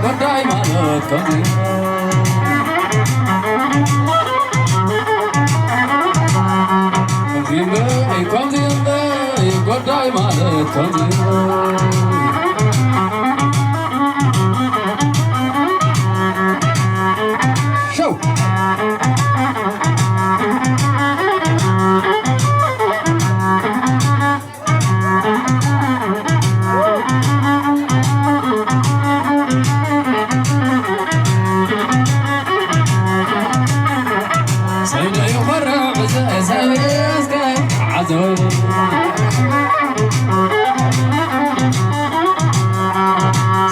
ጉዳይ ማለት ከምዚ ከምዚ እምበይ፣ ከምዚ እምበይ፣ ጉዳይ ማለት ከምዚ። ሸው! ሰይደ ይኾርዕ ብዘይ ሰብ እስከ ዓዘው።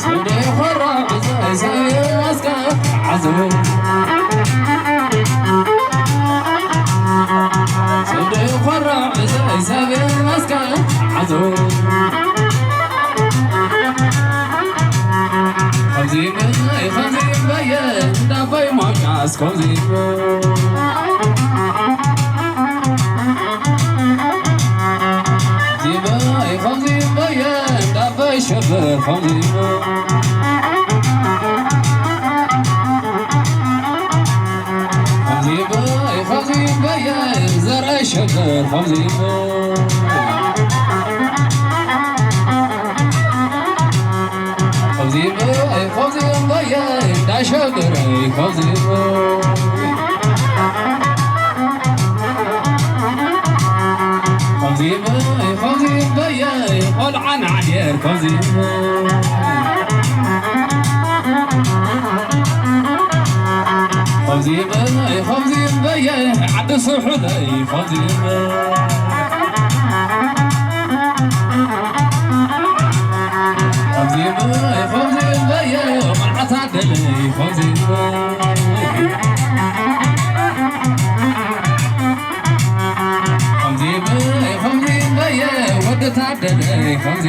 ሰይደ ይኾርዕ ብዘይ ሰብ እስከ ዓዘው። ሰይደ ይኾርዕ ብዘይ ሰብ እስከ ዓዘው። ከምዚ በየ፣ ከምዚ በየ፣ እንዳበይ ማውጫስ ከምዚ። ከምዚ በየ፣ ከምዚ በየ፣ እንዳበይ ሸበር ከምዚ። ከምዚ በየ፣ ከምዚ በየ፣ ዘረ ሸበር ከምዚ። ከምዚ በየ፣ ከምዚ በየ፣ እንዳሸገረይ ከምዚ። ከምዚ በየ፣ ከምዚ በየ፣ ቆልዓ ናዕዴር ከምዚ። ከምዚ በየ፣ ከምዚ በየ፣ ዓዲ ስሑለይ ከምዚ። ከምዚ በየ፣ ከምዚ በየ፣ ቆልዓ ታደለይ ከምዚ። ከምዚ በየ፣ ከምዚ በየ፣ ወዲ ታደለይ ከምዚ።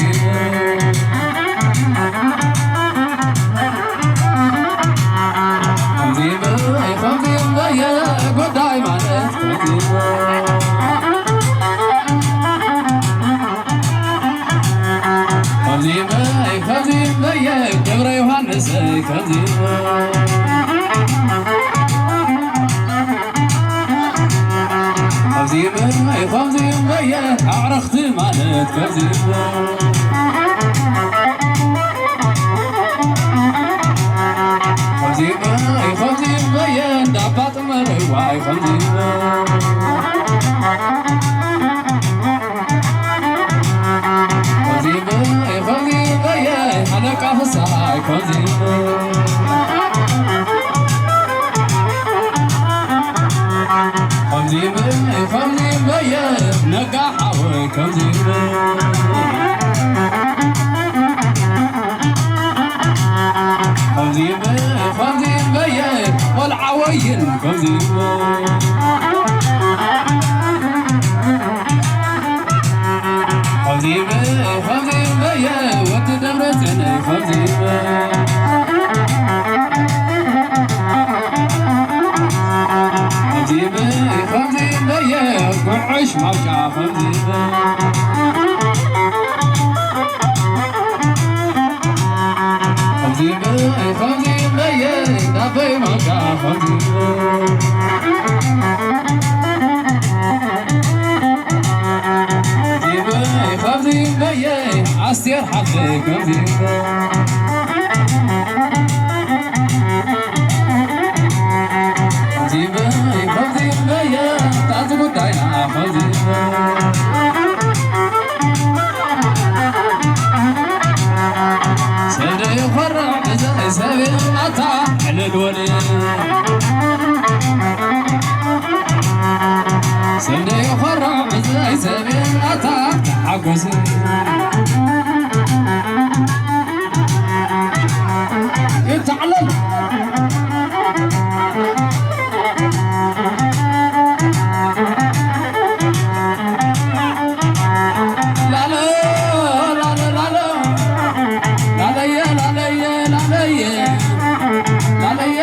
ከምዚ በየ፣ ከምዚ በየ፣ ጉዳይ ማለት ከምዚ። ከምዚ በየ፣ ከምዚ በየ፣ ገብረ ዮሃንስ ከምዚ። ከምዚ በየ፣ ከምዚ በየ፣ ኣዕርኽቲ ማለት ከምዚ። ከምዚ በየ፣ ከምዚ በየ፣ እንዳባ ጥመረዋይ ከምዚ። ከምዚ በየ፣ ከምዚ በየ፣ ኣለቃ ፍስሃይ ከምዚ። ከምዚ በየ፣ ከምዚ በየ፣ ነጋ ሓወይ ከምዚ። ከምዚ በየ፣ ከምዚ በየ፣ ቆልዓ ወይን ከምዚ። ከምዚ በየ፣ ከምዚ በየ፣ ወዲ ደብረፅዮን ከምዚ። ከምዚ በየ፣ ከምዚ በየ፣ ጉዕሽ ማውጫ ከምዚ። ከምዚ በየ፣ ከምዚ በየ፣ እንዳበይ ማውጫ ከምዚ። ከምዚ በየ፣ ከምዚ በየ፣ ኣስቴር ሓፍተይ ከምዚ። ከምዚ በየ፣ ከምዚ በየ፣ ጣንቲ ጉዳይና ከምዚ። ሰደ ይኾርዕ ብዘይ ሰብ ኣታ ዕልል ወለ። ሰደ ይኾርዕ ብዘይ ሰብ ኣታ ተሓጎስ። ይተዓለል። ላለ፣ ላለ፣ ላለ። ላለየ፣ ላለየ፣ ላለየ። ላለየ፣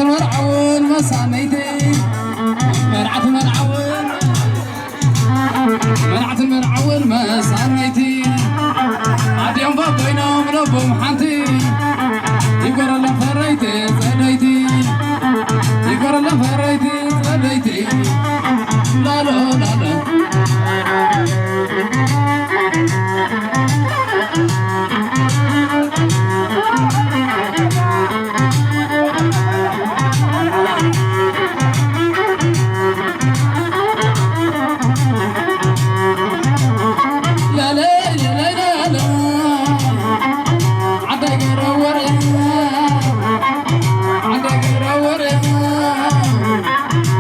መርዓውን መሳነይቲ፣ መርዓት መርዓውን፣ መርዓትን መርዓውን መሳነይቲ፣ ኣዲኦም ባቦይኖም ለቦም ሓንቲ፣ ይጎረሎም ፈረይቲ ጸደይቲ፣ ይጎረሎም ፈረይቲ ጸደይቲ፣ ላሎ ላሎ።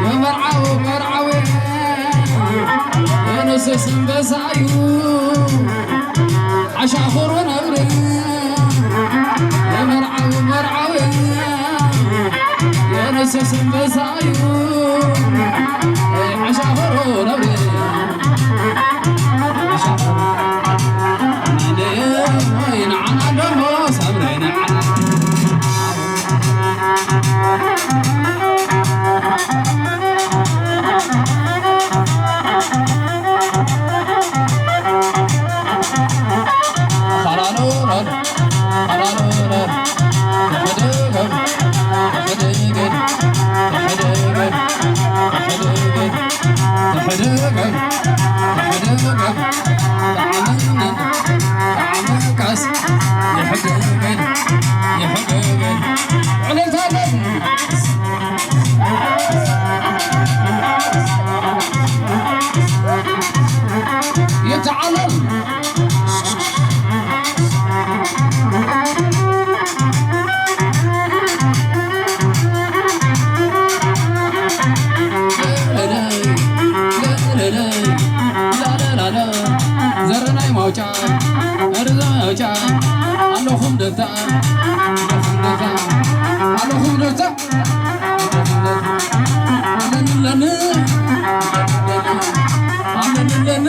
የመርዓዊ መርዓዊ የነሰስ እንበሳዩ ኣሻኽሩ ነብሪ የመርዓዊ መርዓዊ የነሰስ እንበሳዩ ኣሻኽሩ ነብሪ ኣሻኽሩ ንዓና ደሞ ሳብረይ ንዓና يتعلم ዘረናይ ማውጫ መርዘ ማውጫ ኣለኹም ደታ ኣለኹም ደታ ኣለኹም ደታ ኣለንለኒ ኣለንለኒ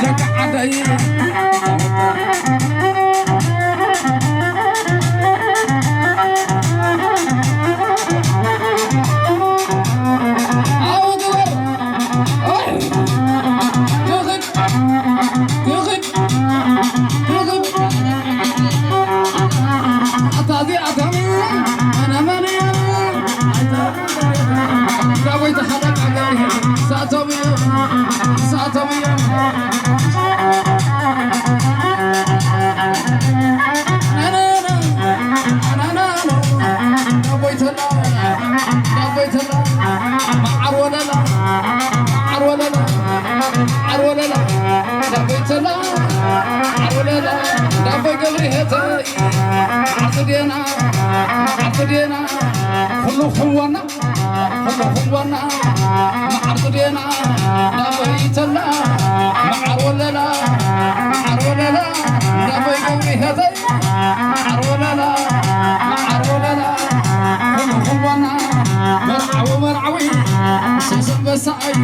ደቂ ዓደይ ዓርኩ ዴና ዓርኩ ዴና ኩሉ ክዋና ኩሉ ክዋና መዓርኩ ዴና ዳቦይ ተላ መዓር ወለላ መዓር ወለላ ዳቦይ ገብሪ ሄተይ መዓር ወለላ መዓር ወለላ ኩሉ ክዋና መርዓዊ መርዓዊ ሰሰበሳይ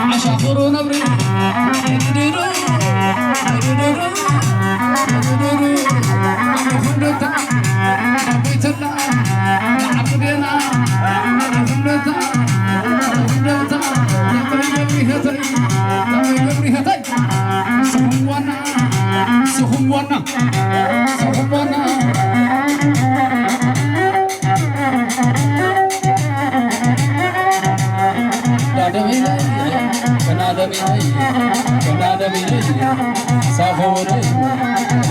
ዓሻኽሩ ነብሪ ድድዱ ድድዱ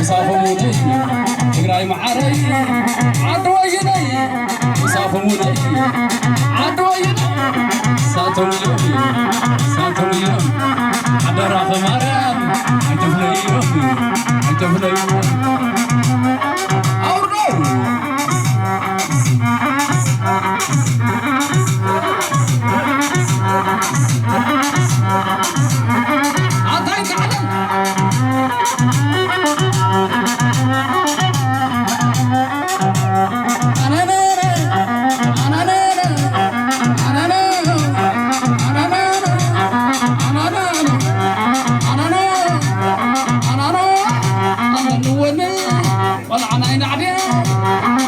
ሳፈሙነይ ትግራይ መዓረይ ዓዲ ወይነይ ሳፈሙነይ ዓዲ ወይነይ ሳቶም እዮም ሳቶም እዮም ሓደራኸ ማርያም ኣይተፍለዮም ኣይተፍለዮም ኣውርዶ ኣታይ ጻዕዳ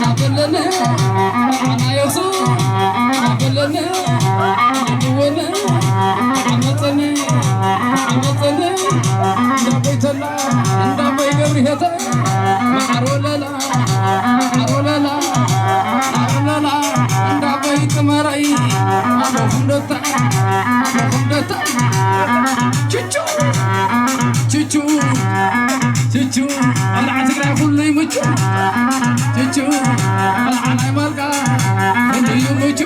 ናበለኒ ኣና የሱ ናበለኒ ንወኒ ዓመፀኒ ዓመፀኒ እንዳበይተላ እንዳበይ ገብርሄተ መዓር ወለላ መዓር ወለላ መዓር ወለላ እንዳበይ ጥመረይ ኣቦኹም ደታ ኣቦኹም ደታ ቹቹ ቹቹ ቹቹ ቆልዓ ትግራይ ኩሉ ይምቹ ቹቹ ቆልዓ ናይ ማልቃ ኩሉ ይምቹ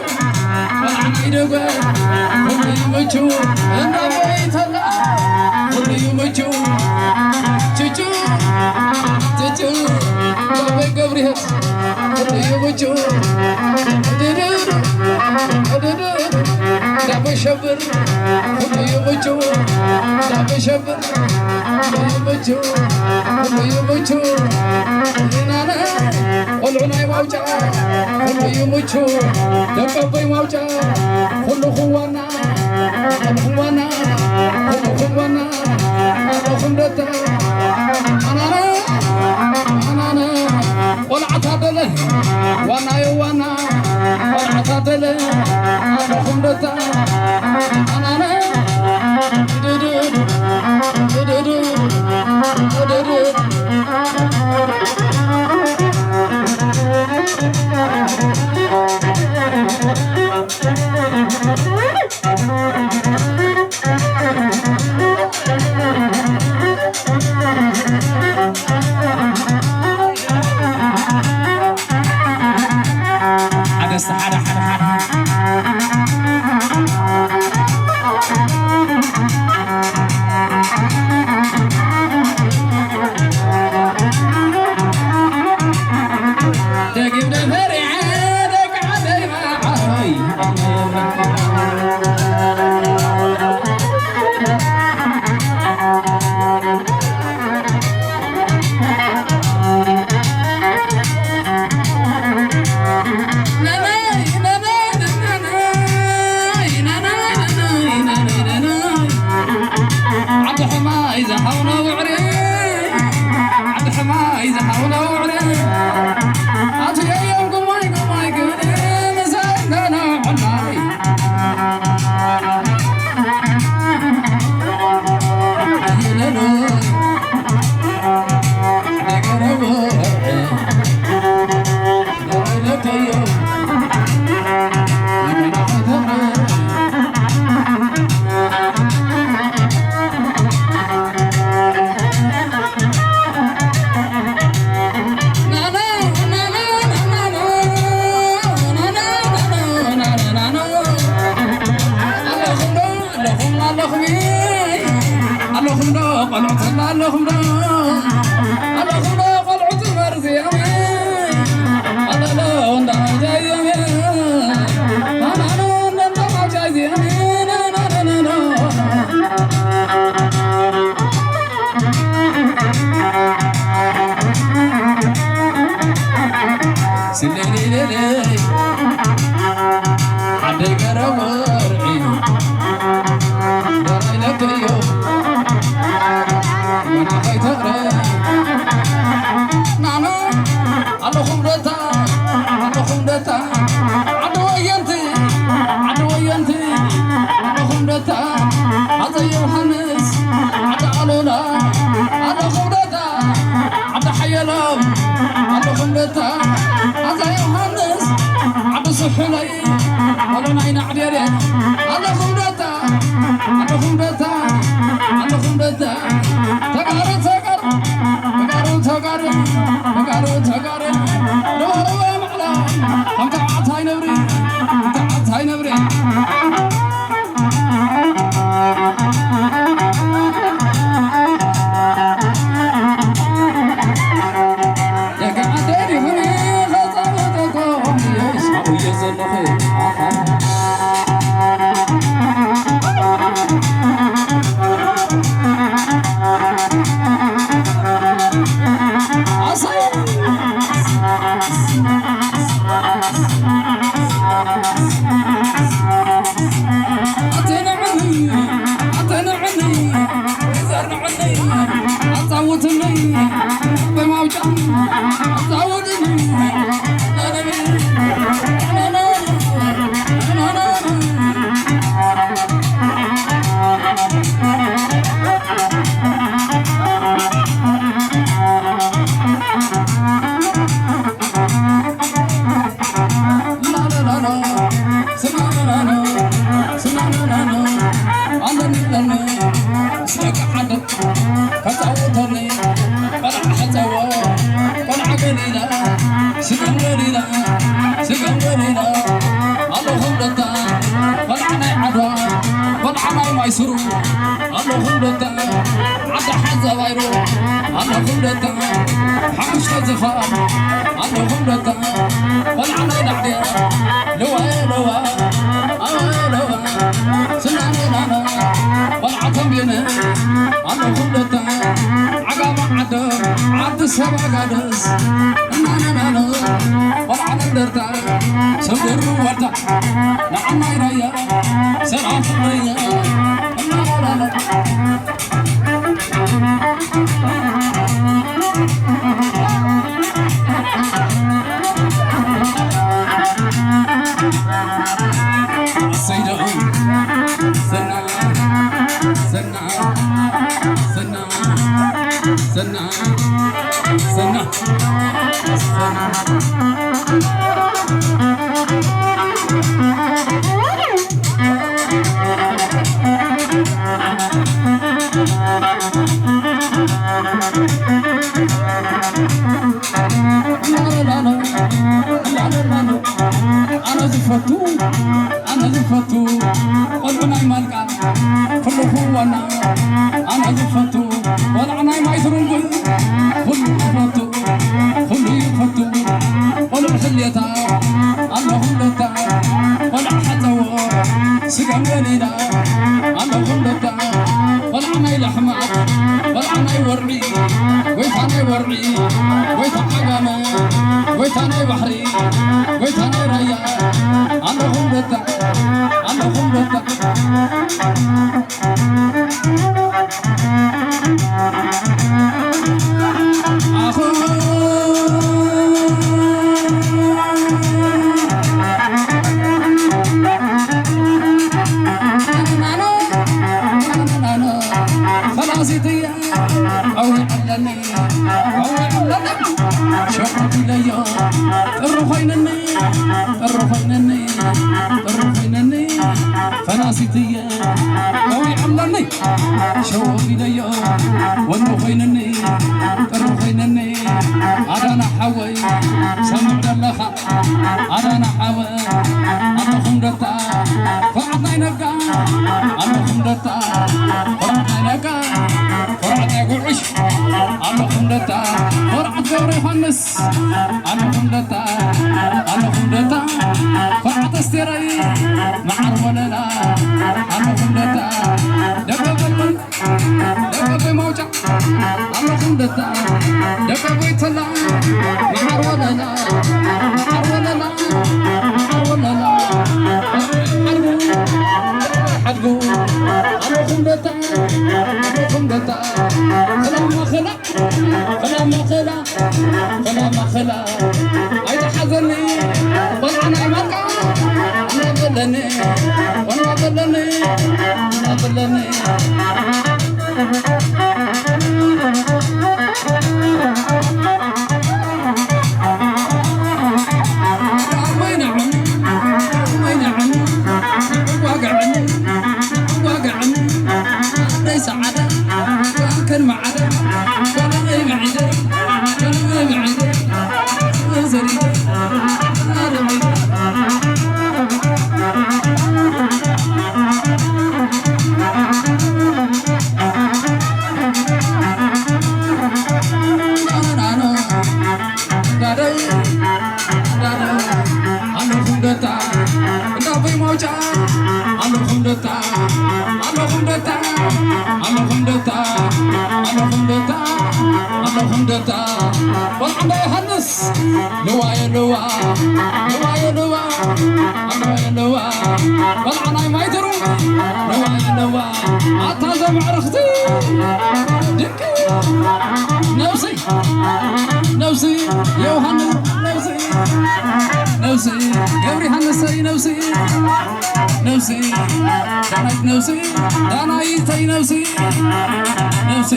ቆልዓ ናይ ደገ ኩሉ ይምቹ እንዳበይ ተላ ኩሉ ይምቹ ቹቹ ቹቹ እንዳበይ ገብርሄል ኩሉ ይምቹ ድድድ ድድድ እንዳበይ ሸብር ኩሉ ይምቹ እንዳበይ ሸብር ይምቹ ይምቹ ናና ቆልዑ ናይ ማውጫ ኩሉ ይምቹ ደቀበይ ማውጫ ኩሉ ክዋና ኩሉ ክዋና ኩሉ ክዋና ኣቦኹም ደታ ኣናና ኣናና ቆልዓ ታደለ ዋናዮ ዋና ቆልዓ ታደለ ኣቦኹም ደታ ኣናና ሓደ ሓደ ሓደ ሓደ ደጊም ደፈሪዐ ደቂ ዓደይ መዓረይ ዓዲ ሕማይ ዝሃውና ውዕሪ ዓዲ ሕማይ ዝሃውና ውዕሪ ኣትየዮም ጉማይ ጉማይ ግን ምሳይ እንዳና ዖናይ ኣለኹም ዶ ቆልዑት ኣለኹም ዶ ኣለኹም ዶ ቆልዑት መርዝዮም ኣለሎ እንዳጃዮም ኣናኖ እንዳማጃዮም ናናናናኖ ስለሌሌሌ ዓደይ ገረወርዒ ደራይ ለከዮ መናኸይ ተቕረ ናኖ ኣለኹም ደታ ኣለኹም ደታ ዓዲ ወየንቲ ዓዲ ወየንቲ ኣለኹም ደታ ኣፀ ዮሃንስ ዓዲ ኣሉላ ኣለኹም ደታ ዓዲ ሓየሎም ኣለኹም ደታ ኣፀ ዮሃንስ ዓዲ ስሑለይ ኣሎናይ ናዕዴሬ ኣለኹም ደታ ኣለኹም ደታ ኣለኹም ደታ ተጋሩ ተጋሩ ተጋሩ ተጋሩ ተጋሩ ተጋሩ ደባረወ ማዕላ ከምታ ዓታይ ነብሪ ከምታ ዓታይ ነብሪ ደቂ ዓደይ ዲኹም ከፃወተኩም እየ ይስማዕ እየ ዘለኹ ኣኻ ኣሳይ ኣተንዕኒ ኣተንዕኒ ዘርንዕኒ ኣጻውትኒ በማውጫ ኣጻውትኒ ስገም ገሊላ፣ ስገም ገሊላ፣ ኣለኹም ደታ፣ ቆልዓ ናይ ዓድዋ፣ ቆልዓ ናይ ማይስሩ፣ ኣለኹም ደታ፣ ዓዲ ሓንዛ ባይሩ፣ ኣለኹም ደታ፣ ሓሙሽተ ዝፋን፣ ኣለኹም ደታ፣ ቆልዓ ናይ ዳዕድያ፣ ለዋ ለዋ፣ ኣዋ ለዋ፣ ስናነናና፣ ቆልዓ ተንቤነ፣ ኣለኹም ደታ፣ ዓጋመ ዓደ፣ ዓዲ ሰብ ኣጋደስ፣ እናናናና፣ ቆልዓ መንደርታ፣ ሰብ ገሩ ዋልታ፣ ንዓናይ ራያ፣ ሰላም ፍቕርያ፣ እናናናና። ሰይዶ፣ ሰና፣ ሰና፣ ሰና፣ ሰና፣ ሰና፣ ሰና። ኣነ ዝፈቱ፣ ኣነ ዝፈቱ፣ ቆልዑ ናይ ማልቃ፣ ኩሉ ክዋና፣ ኣነ ዝፈቱ፣ ቆልዓ ናይ ማይ ትርንጉ፣ ኩሉ ይፈቱ፣ ኩሉ ይፈቱ፣ ቆልዑ ሕልየታ፣ ኣለኹም ደታ፣ ቆልዓ ሓፀዎ፣ ስገም ገሊላ፣ ኣለኹም ደታ፣ ቆልዓ ናይ ለሕማት፣ ቆልዓ ናይ ወርዒ፣ ጎይታ ናይ ወርዒ፣ ጎይታ ዓጋመ፣ ጎይታ ናይ ባሕሪ፣ ጎይታ ናይ ራያ፣ ኣለኹም ደታ፣ ኣለኹም ደታ። ኣኹ ፈላሲትያ ኣውዕለኒ ኣውዕለኒ ሸቆት ኢለዮ ጥሪ ኮይንኒ ጥሪ ኮይንኒ ጥሪ ኮይንኒ ፈላሲትየ ኣውዕለኒ ሸቆት ኢለዮ ወኒ ኮይንኒ ጥሪ ኮይንኒ ኣዳና ሓወይ ሰምዕ ደለኻ ኣዳና ሓወ ኣለኹም ደታ ኩርዓት ናይ ነጋ ኣለኹም ደታ ኩርዓት ናይ ነጋ ኩርዓት ናይ ጉዕሽ ኣለኹም ደታ ኩርዓት ገብረ ዮሃንስ ኣለኹም ደታ ኣለኹም ደታ ኩርዓት ኣስቴረይ መዓር ወለላ ኣለኹም ደታ ደበበልበል ደቀ ቦይ ማውጫ ኣለኹም ደታ ደቀ ቦይ ተላ መዓር ወለላ መዓር ወለላ መዓር ወለላ ሓድጉ ሓድጉ ኣለኹም ደታ ኣለኹም ደታ ክላ ማኸላ ክላ ማኸላ ክላ ማኸላ ኣይተሓዘኒ ቆልዓ ናይ ማካ እናበለኒ እናበለኒ እናበለኒ ኣለኹም ደታ እንዳበይ ማውጫ ኣለኹም ደታ ኣለኹም ደታ ኣለኹም ደታ ኣለኹም ደታ ኣለኹም ደታ ቆልዓ እንዳ ዮሃንስ ልዋየ ልዋ ልዋየ ልዋ ልዋየ ልዋ ቆልዓ ናይ ማይትሩ ልዋየ ልዋ ኣታ ዘምዕርኽቲ ድቂ ነብሲ ነብሲ ዮሃንስ ነብሲ ነብሲ ገብሪ ሃንሰይ ነብሲ ነብሲ ዳናይት ነብሲ ዳናይተይ ነብሲ ነብሲ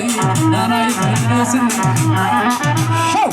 ዳናይተይ ነብሲ ሸው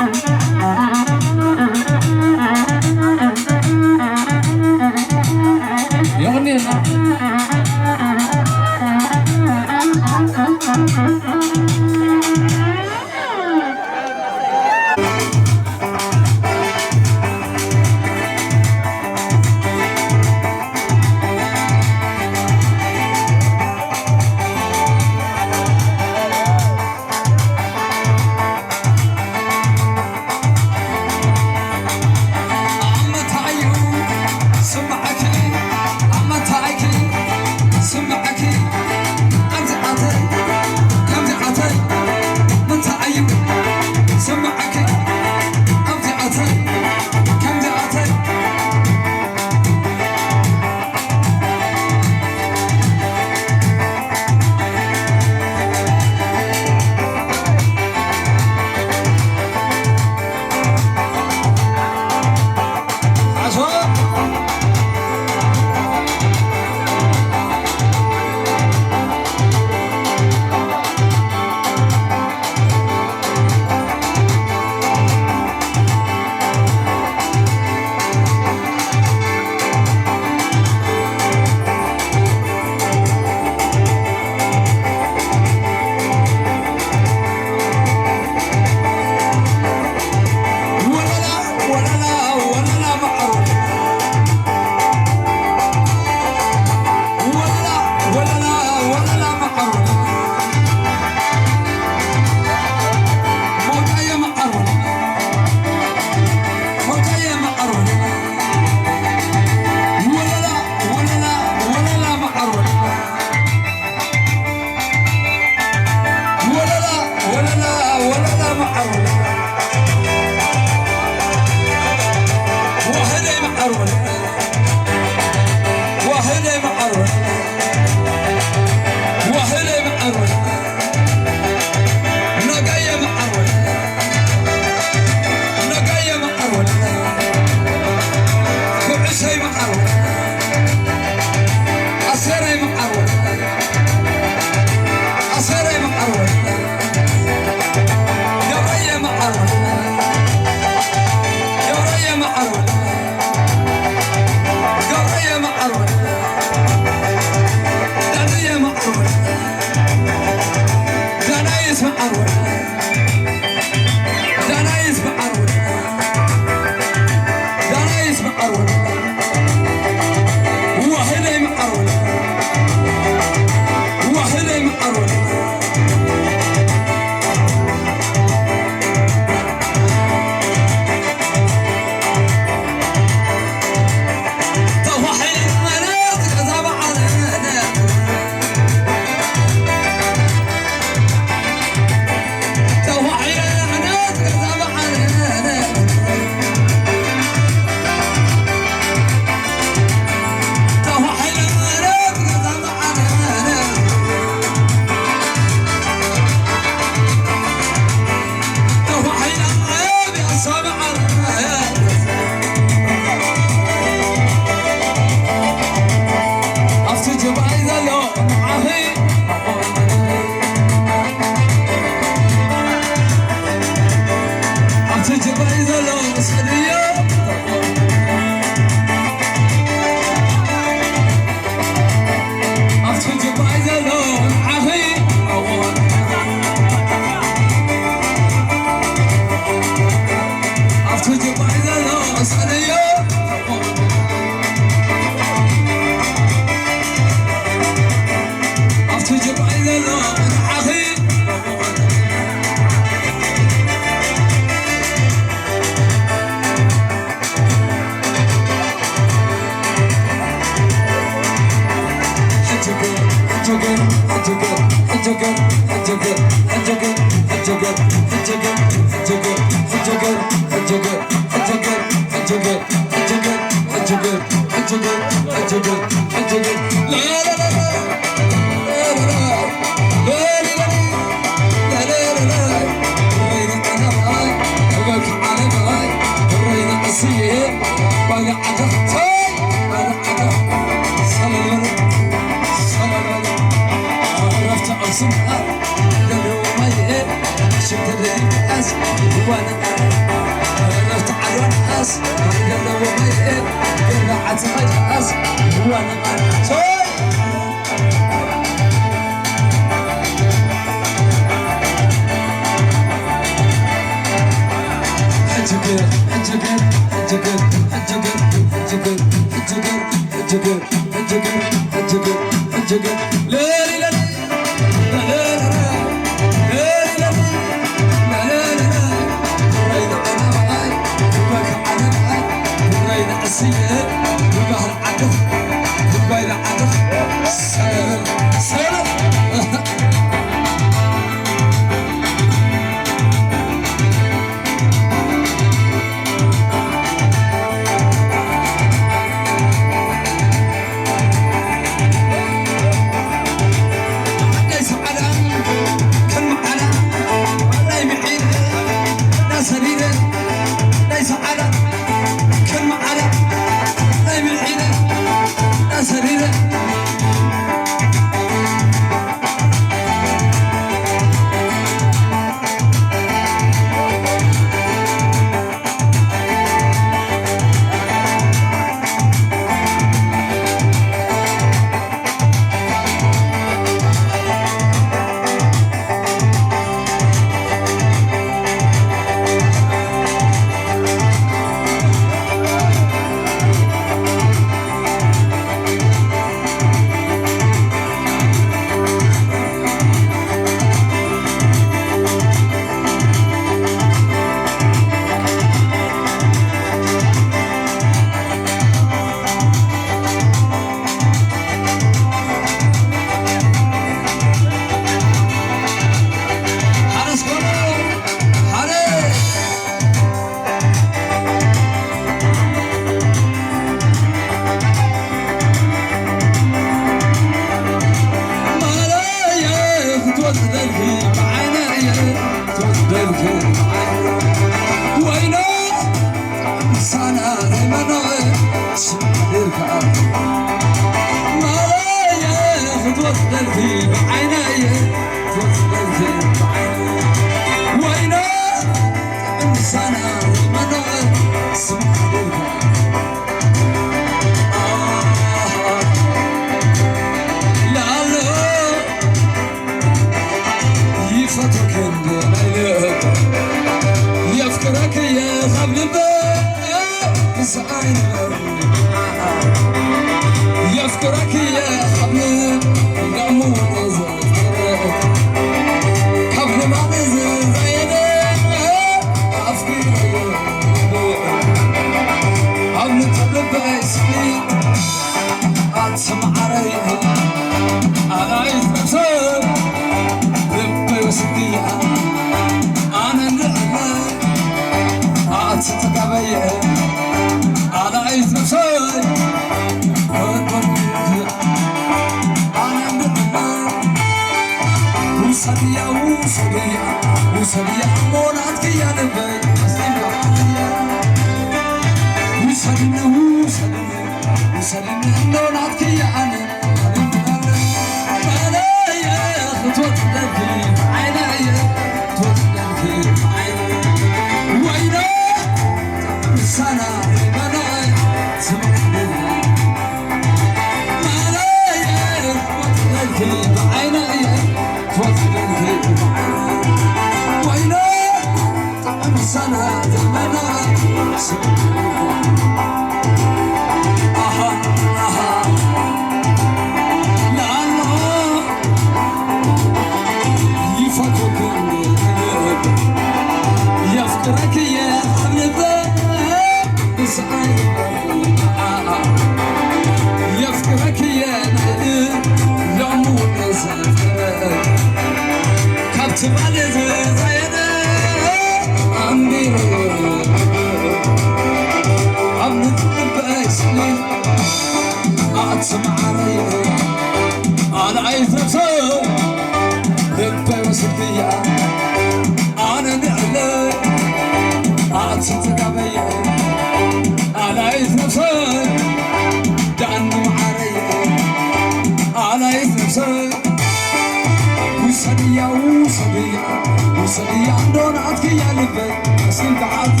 ሰድያ እንዶ ናትክያ ልበይ፣ እስኪ ተዓልቲ።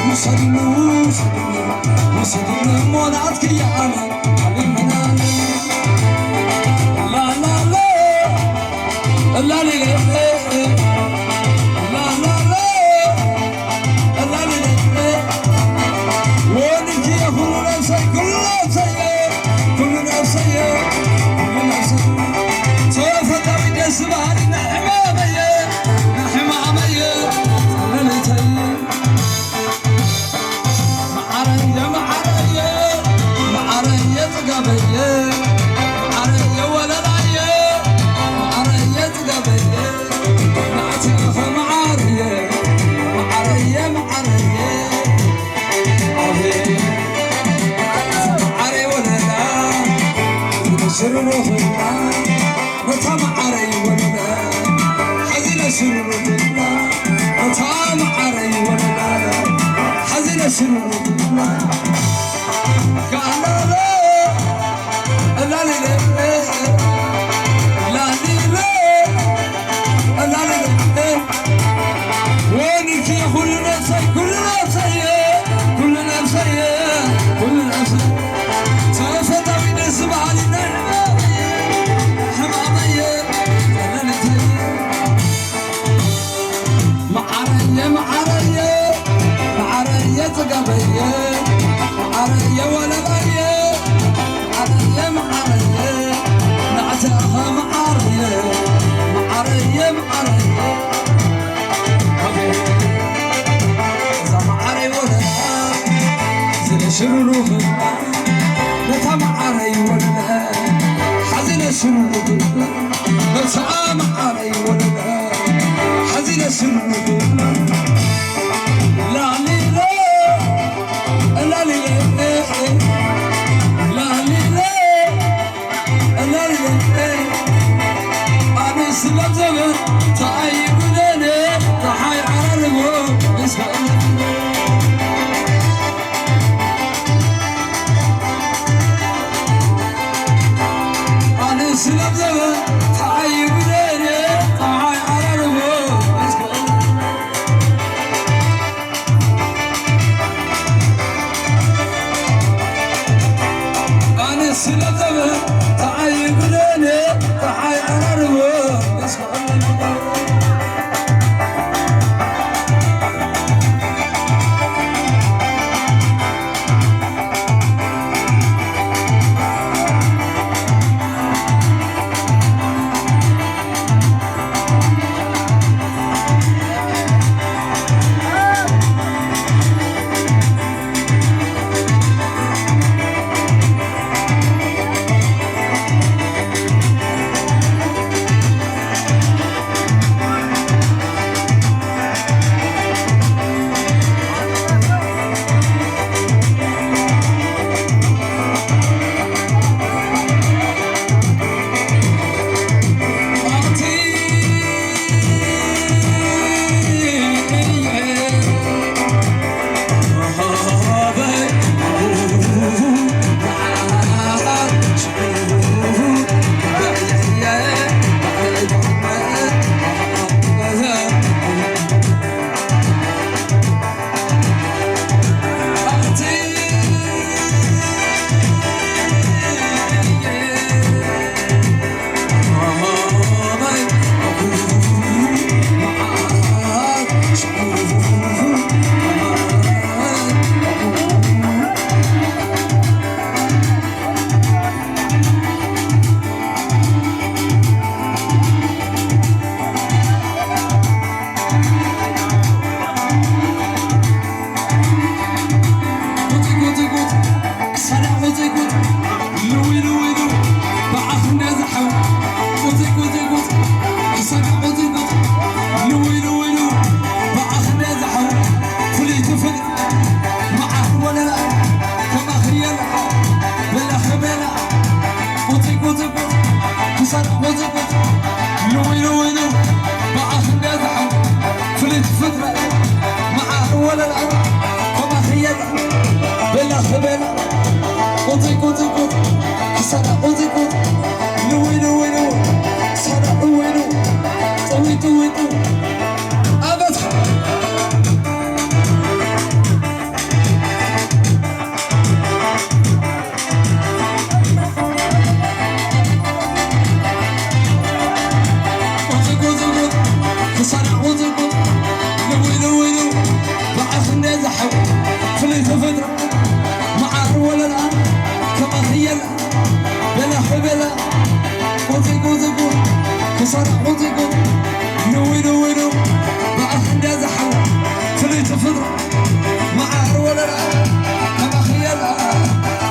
ውሰድኒ፣ ውሰድኒ፣ ውሰድኒ እሞ ናትክያ ኣነ፣ ኣሊመናኒ። ላላለ፣ ላሊለ፣ ላላለ። ወንድየ ኩሉ ነብሰይ፣ ኩሉ ነብሰየ፣ ኩሉ ነብሰየ፣ ኩሉ ነብሰየ። ተፈታዊ ደስ በሃሊ ናይ ሕማመየ፣ ናይ ሕማመየ፣ ጸለለተይ። መዓረየ፣ መዓረየ፣ መዓረየ ጽጋበየ፣ መዓረየ ወለላየ፣ መዓረየ ጽጋበየ። ናዕትኻ መዓረየ፣ መዓረየ፣ መዓረየ። ኣቤት፣ መዓረየ ወለላ፣ ሽሩሩ ኾይና፣ ነታ መዓረየ ወለላ፣ ሓዚነ ሽሩሩ ኾይና፣ ነታ መዓረየ ወለላ፣ ሓዚነ ሽሩሩ ኾይና። ጋላለ፣ ላሊለ፣ ላሊለ፣ ላሊለ። ወንድየ ኩሉ ነብሰይ፣ ኩሉ ነብሰየ፣ ኩሉ ነብሰየ፣ ኩሉ ነብሰየ። ተፈታዊ ደስ በሃሊ ናይ ሕማመየ፣ ጠለለተይ። መዓረየ፣ መዓረየ፣ መዓረየ ጽጋበየ፣ መዓረየ ወለላየ፣ መዓረየ፣ መዓረየ፣ ናዕትኻ መዓረየ፣ መዓረየ፣ መዓረየ። ኣቤት፣ እዛ መዓረይ ወለላ፣ ዝለ ሽሩሩ ኽላ፣ ነታ መዓረይ ወለላ፣ ሓዚነ ሽሩሩ ኽላ፣ ነታ መዓረይ ወለላ። ሓዚነ ስንብላ ላሊለ፣ ላሊለ፣ ላሊለ፣ ላሊለ። ኣነ ስለ ዘበን ተኣይጉደነ፣ ፀሓይ ዓራርቦ ምስ በቐለ። ኣነ ስለ ዘበን ተኣይጉደነ፣ ፀሓይ ዓራርቦ ምስ በቐለ። ኣነ ስለ ዘበን ተኣይጉደነ፣ ፀሓይ ዓራርቦ ምስ በቐለ። ቁጽይ ቁጽይ ቁጽ፣ ክሳዳ ቁጽይ ቁጽ፣ ልውይ ልውይ ልው፣ ብዓኽ እንደ ዝሓው። ቁጽይ ቁጽይ ቁጽ፣ ክሳዳ ቁጽይ ቁጽ፣ ልውይ ልውይ ልው፣ ብዓኽ እንደ ዝሓው። ፍልይቲ ፍልጥ፣ መዓር ወለላ፣ ከማኺ የላ፣ በላ ኸበላ። ቁጽይ ቁጽይ ቁጽ፣ ክሳዳ ቁጽይ ቁጽ፣ ልውይ ልውይ ልው፣ ብዓኽ እንደ ዝሓው። ፍልይቲ ፍጥረት፣ መዓር ወለላ፣ ከማኺ የላ፣ በላ ኸበላ። ቁጽይ ቁጽይ ቁጽ፣ ክሳዳ ቁጽይ ቁጽ፣ ልውይ ልውይ ልው፣ ክሳዳ ልውይ ልው፣ ጥውይ ሰራቑ ዚጉ ንዊዱ ዊዱ ብኣኽንዳ ዝሓላ ፍልይቲ ፍጥረት መዓር ወለላ ተባኽየላ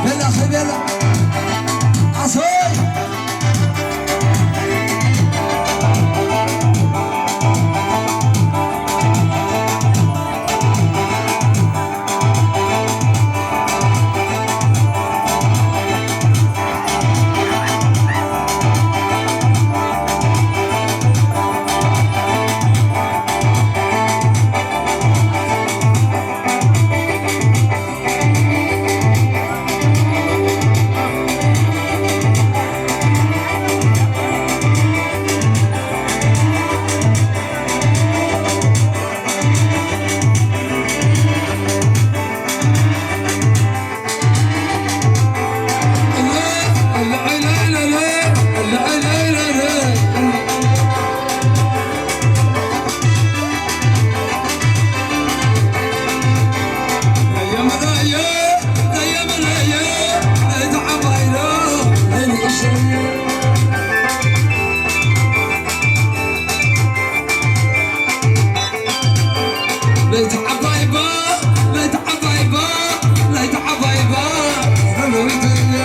በላ ኸብየላ ኣሰይ ለይቲ ዓባይ እባ፣ ለይቲ ዓባይ እባ፣ ለይቲ ዓባይ እባ፣ ሰለዊት እያ።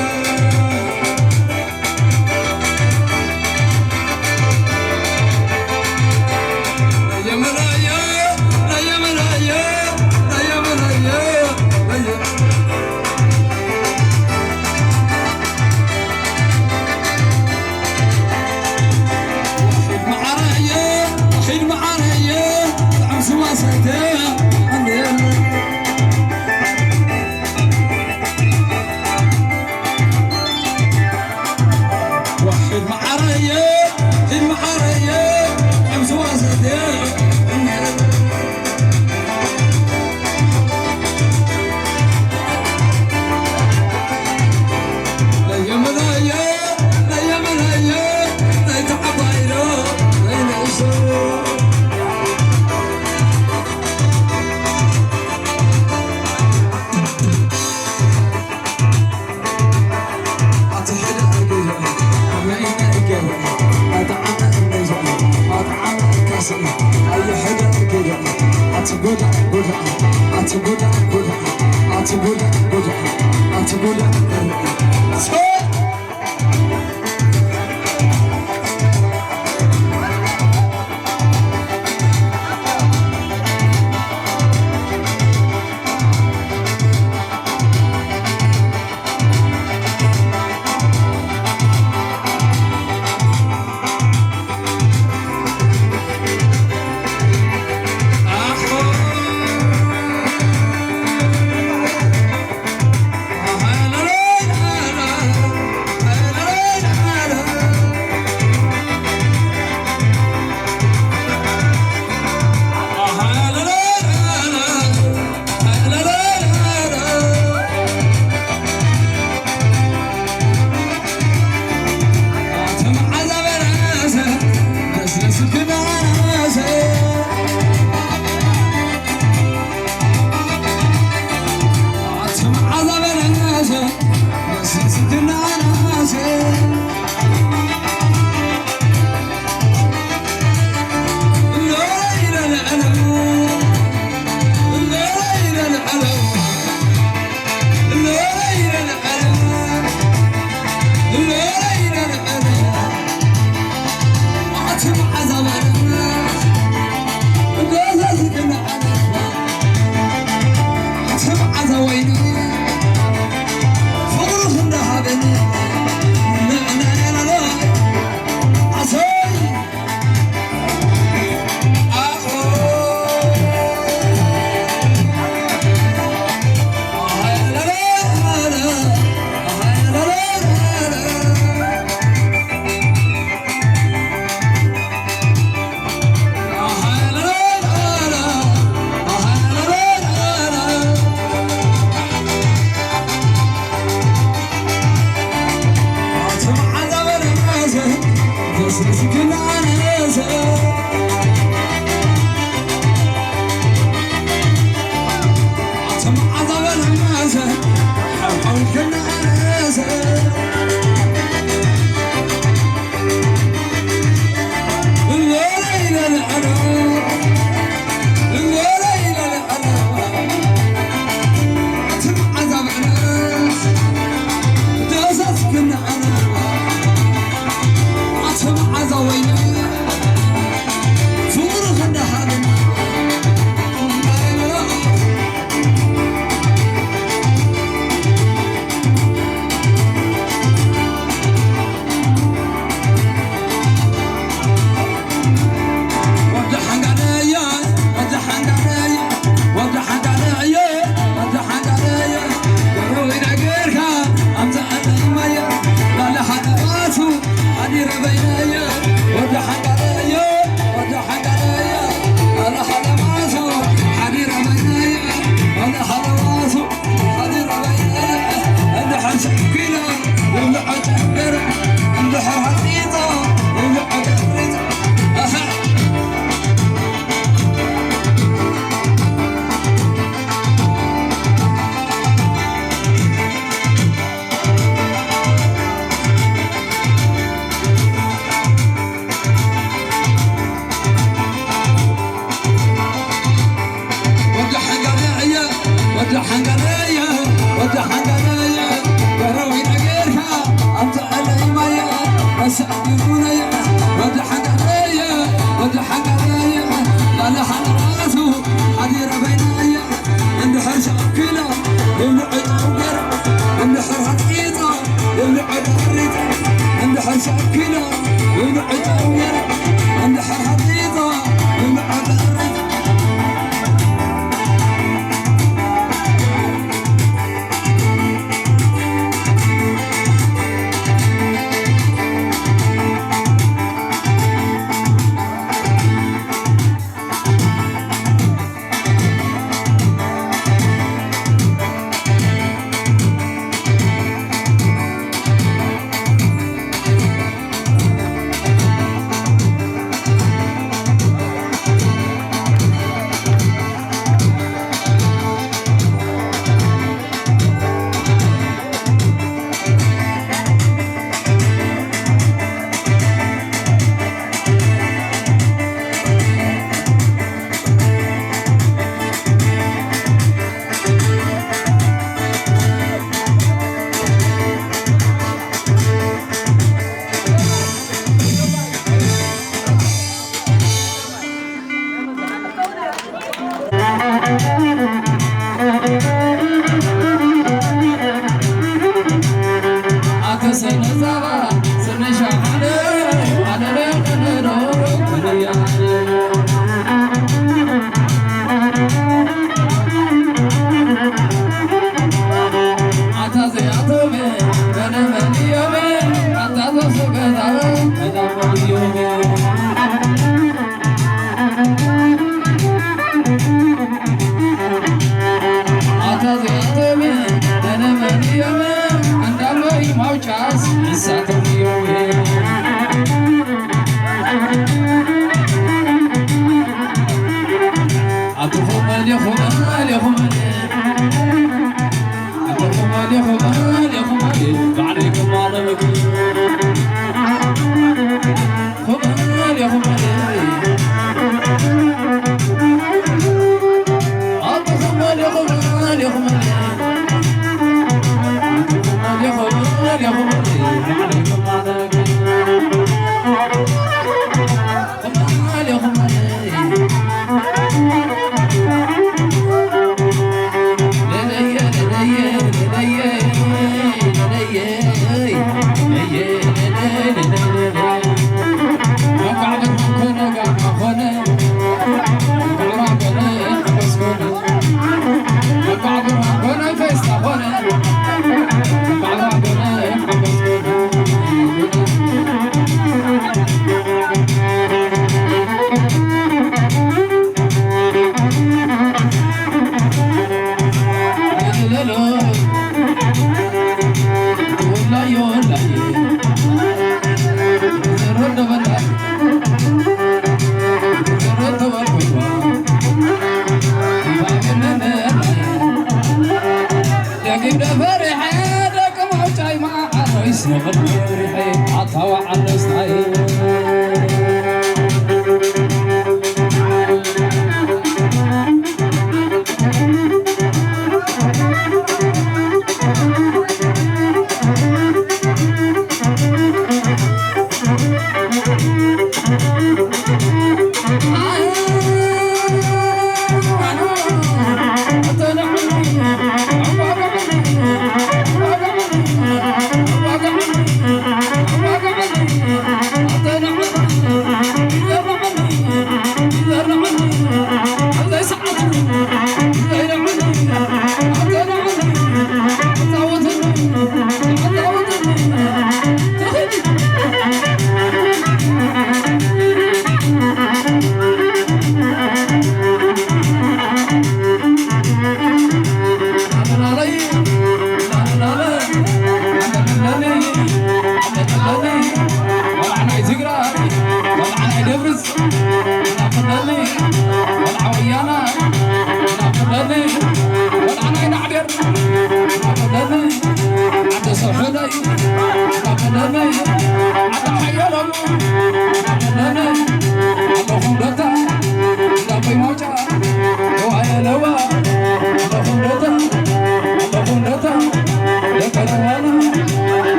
ለየመላየ፣ ለየመላየ፣ ለየመላየ፣ ለየ- ሒድ መዓረየ፣ ሒድ መዓረየ፣ ጥዑም ስዋ ሰተ፣ ኣነ። ሒድ መዓረየ፣ ሒድ መዓረየ፣ ጥዑም ስዋ ሰተ፣ ኣነ። ወዲ ሓንቃለየ፣ ወዲ ሓንቃለየ፣ ላለ ሓንቃቱ ሓዲረ በይናየ፣ እንድሕር ሸኪላ ይብልዑ ጨው ገይራ፣ እንድሕር ሓጢጣ ይብልዑ ዳሪጣ፣ እንድሕር ሸኪላ ይብልዑ ጨው ገይራ፣ እንድሕር ሓጢጣ ይብልዑ ዳሪጣ። ኣታ እዚኣቶም ነነመን እዮም እንዳለይ ማውጫስ ንሳቶም እዮም። ኣትኹም ኣሊኹም ኣሊኹም ኣትኹም ኣሊኹም ኣሊኹም ባዕለይኩም ኣለምኩም።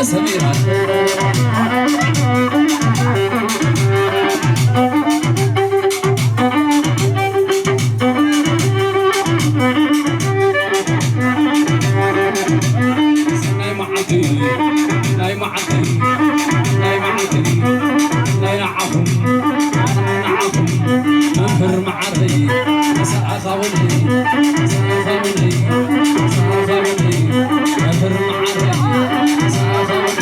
ሰሚራ። ሰናይ መዓልቲ፣ ናይ መዓልቲ፣ ናይ መዓልቲ፣ ናይ ንዓኹም፣ ናይ ንዓኹም፣ መምህር መዓረይ፣ ሰኣኻውኒ፣ ሰኣኻውኒ፣ ሰኣኻውኒ፣ መምህር መዓረይ፣ ሰኣኻውኒ።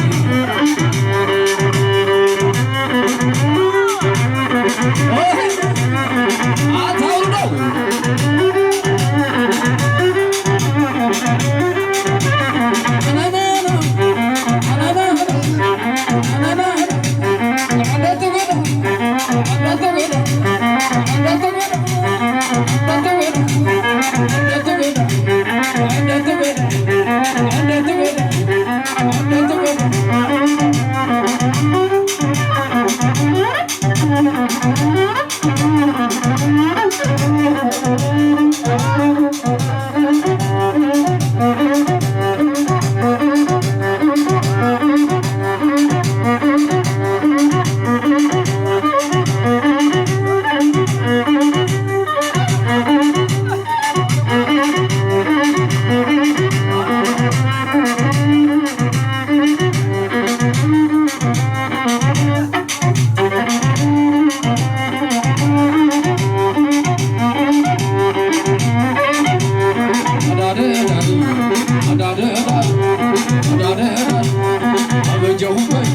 ኣበጀኹም በይ፣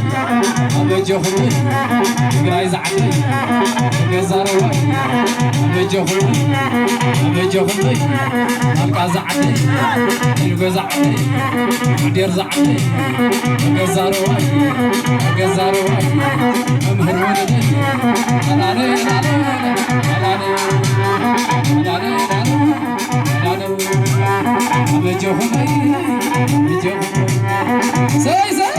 ኣበጀኹም በይ፣ ትግራይ ዝዓደይ፣ ገዛ ረዋይ፣ ኣበጀኹም በይ፣ ኣበጀኹም በይ፣ ኣልቃ ዝዓደይ፣ ኢልጎ ዝዓደይ፣ ዓዴር ዝዓደይ፣ ገዛ ረዋይ፣ ገዛ ረዋይ፣ መምህር ወለደይ፣ ላለ፣ ላለ፣ ላለ፣ ላለ፣ ላለ፣ ላለ፣ ኣበጀኹም በይ፣ ኣበጀኹም በይ፣ ሰይ፣ ሰይ።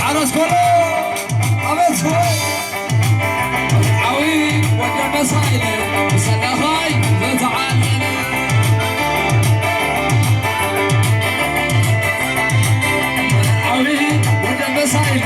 ሓረስ ኮሎ ኣቤት ወይ ዓዊ ወደ መሳይለ ብሰላኻይ በተዓለለ ዓዊ ወደ መሳይለ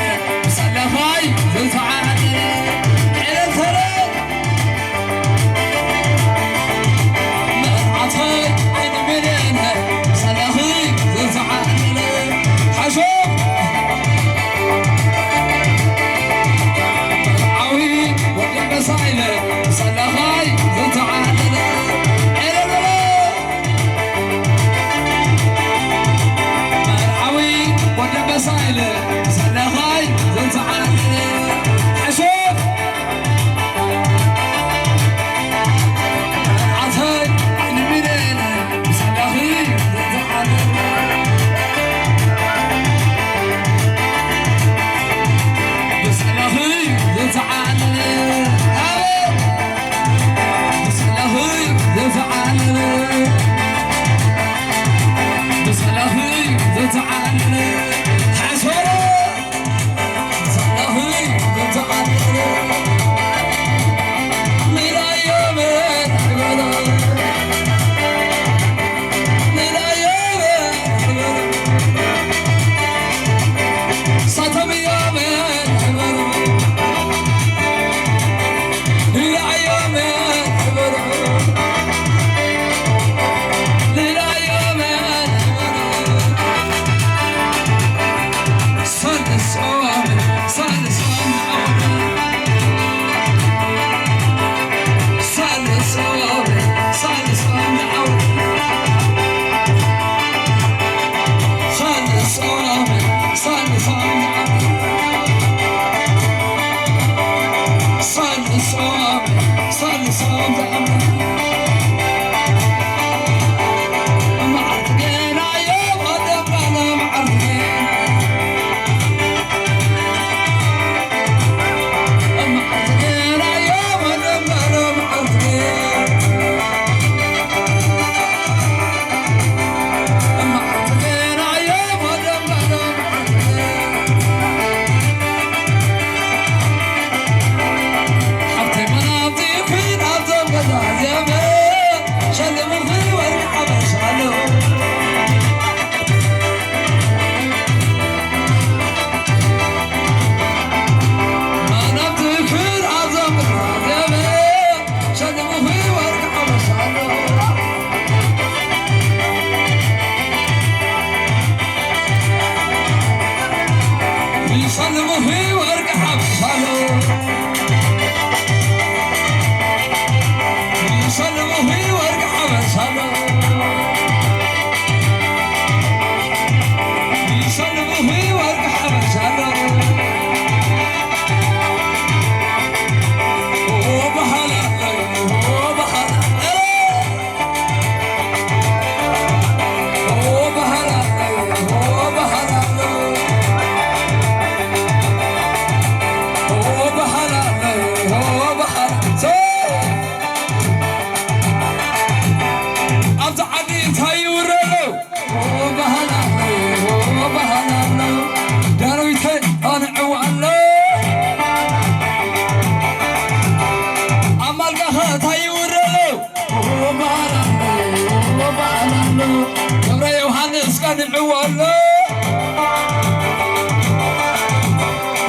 ንዕወሎ።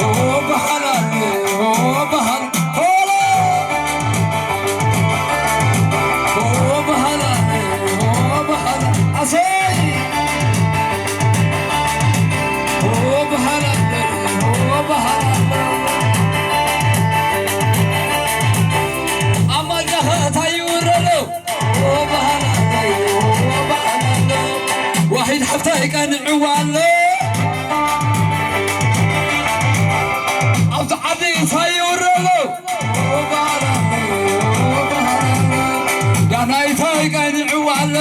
ኦ በሃላ፣ ኦ በሃላ፣ ሆሎ። ኦ በሃላ፣ ኦ በሃላ፣ ኣሰይ። ኦ በሃላ፣ ኦ በሃላ። ኣብ ማልዳኸ እንታይ ይውረሎ? ዋሒድ ሓፍታይ ቀንዕዋ ኣሎ። ኣብዚ ዓዲ እንታይ ይውረ ኣሎ? ዳናይታይ ቀንዕዋ ኣሎ።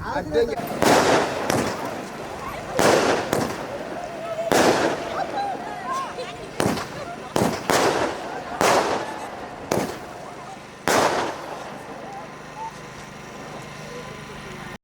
ኣደኛ